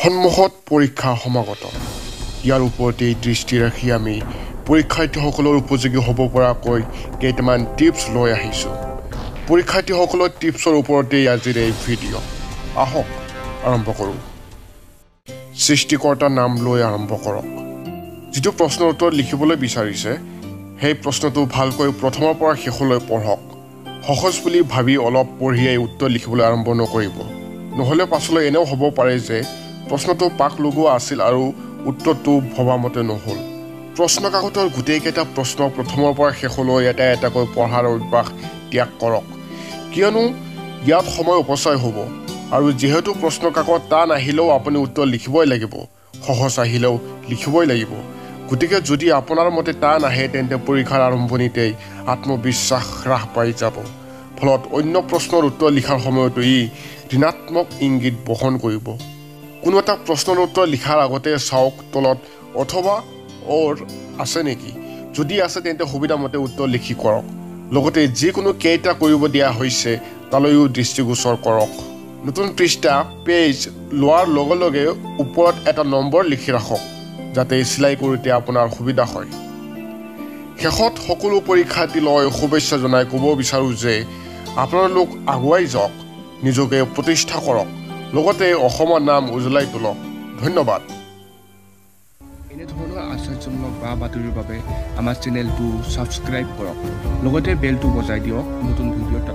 সন্মুখত পৰীক্ষা সমাগত। ইয়াৰ ওপৰতেই দৃষ্টি ৰাখি আমি পৰীক্ষাৰ্থীসকলৰ উপযোগী হ'ব পৰাকৈ কেইটামান টিপছ লৈ আহিছোঁ। পৰীক্ষাৰ্থীসকলৰ টিপছৰ ওপৰতেই আজিৰ এই ভিডিঅ'। আহক আৰম্ভ কৰোঁ। সৃষ্টিকৰ্তাৰ নাম লৈ আৰম্ভ কৰক। যিটো প্ৰশ্নৰ উত্তৰ লিখিবলৈ বিচাৰিছে সেই প্ৰশ্নটো ভালকৈ প্ৰথমৰ পৰা শেষলৈ পঢ়ক। সহজ বুলি ভাবি অলপ পঢ়িয়েই উত্তৰ লিখিবলৈ আৰম্ভ নকৰিব, নহ'লে পাছলৈ এনেও হ'ব পাৰে যে প্ৰশ্নটো পাক লগোৱা আছিল আৰু উত্তৰটো ভবামতে নহ'ল। প্ৰশ্ন কাকতৰ গোটেইকেইটা প্ৰশ্ন প্ৰথমৰ পৰা শেষলৈ এটা এটাকৈ পঢ়াৰ অভ্যাস ত্যাগ কৰক, কিয়নো ইয়াত সময় অপচয় হ'ব। আৰু যিহেতু প্ৰশ্ন কাকত টান আহিলেও আপুনি উত্তৰ লিখিবই লাগিব, সহজ আহিলেও লিখিবই লাগিব। গতিকে যদি আপোনাৰ মতে টান আহে তেন্তে পৰীক্ষাৰ আৰম্ভণিতেই আত্মবিশ্বাস হ্ৰাস পাই যাব। ফলত অন্য প্ৰশ্নৰ উত্তৰ লিখাৰ সময়তো ই ঋণাত্মক ইংগিত বহন কৰিব। কোনো এটা প্ৰশ্নৰ উত্তৰ লিখাৰ আগতে চাওক তলত অথবা অৰ আছে নেকি, যদি আছে তেন্তে সুবিধামতে উত্তৰ লিখি কৰক। লগতে যিকোনো কেইটা কৰিব দিয়া হৈছে তালৈও দৃষ্টিগোচৰ কৰক। নতুন পৃষ্ঠা পেজ লোৱাৰ লগে লগে ওপৰত এটা নম্বৰ লিখি ৰাখক, যাতে চিলাই কৰোঁতে আপোনাৰ সুবিধা হয়। শেষত সকলো পৰীক্ষাৰ্থীলৈ শুভেচ্ছা জনাই ক'ব বিচাৰোঁ যে আপোনালোক আগুৱাই যাওক, নিজকে প্ৰতিষ্ঠা কৰক, লগতে অসমৰ নাম উজ্বলাই তোলক। ধন্যবাদ। এনেধৰণৰ আশ্চৰ্যমূলক বা বাতৰিৰ বাবে আমাৰ চেনেলটো ছাবস্ক্ৰাইব কৰক, লগতে বেলটো বজাই দিয়ক নতুন ভিডিঅ'